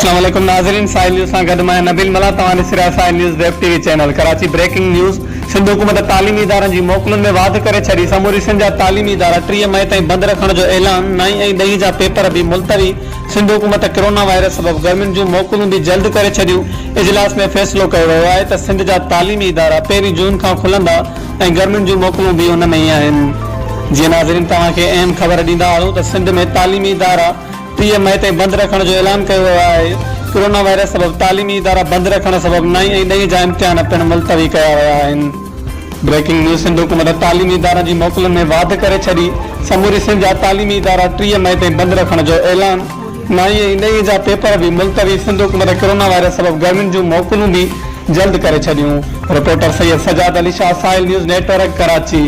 اسلام عليڪم ناظرين ساحل نيوز سان گڏ مان آهيان نبيل ملاح توهان ڏسي رهيا Sahil news web T V channel Karachi breaking news Sindh حڪومت تعليمي ادارن جي موڪلن ۾ واڌ ڪري ڇڏي سموري سنڌ جا تعليمي ادارا 30 مئي تائين بند رکڻ جو اعلان نائين ۽ ڏهين جا پيپر به ملتوي سنڌ حڪومت ڪرونا وائرس سبب گرمين جون موڪلون به جلد ڪري ڇڏيون، اجلاس ۾ فيصلو ڪيو ويو آهي ته سنڌ جا تعليمي ادارا پهرين جون کان کلندا ۽ گرمين جون موڪلون به ان ۾ ئي آهن. جيئن ناظرين توهان کي اهم خبر ڏيندا هلون ته سنڌ ۾ تعليمي ادارا 30 مئي تائين بند رکڻ جو اعلان ڪيو ويو آهي، ڪرونا وائرس سبب تعليمي ادارا بند رکڻ سبب نائين ۽ ڏهين جا امتحان پڻ ملتوي ڪيا ويا آهن. بريڪنگ نيوز سنڌ حڪومت تعليمي ادارن جي موڪلن ۾ واڌ ڪري ڇڏي، سموري سنڌ جا تعليمي ادارا 30 مئي تائين بند رکڻ جو اعلان، نائين ۽ ڏهين جا پيپر به ملتوي، سنڌ حڪومت ڪرونا وائرس سبب گرمين جون موڪلون به جلد ڪري ڇڏيون، reporter Syed Sajjad Ali Shah, Sahil news network, Karachi.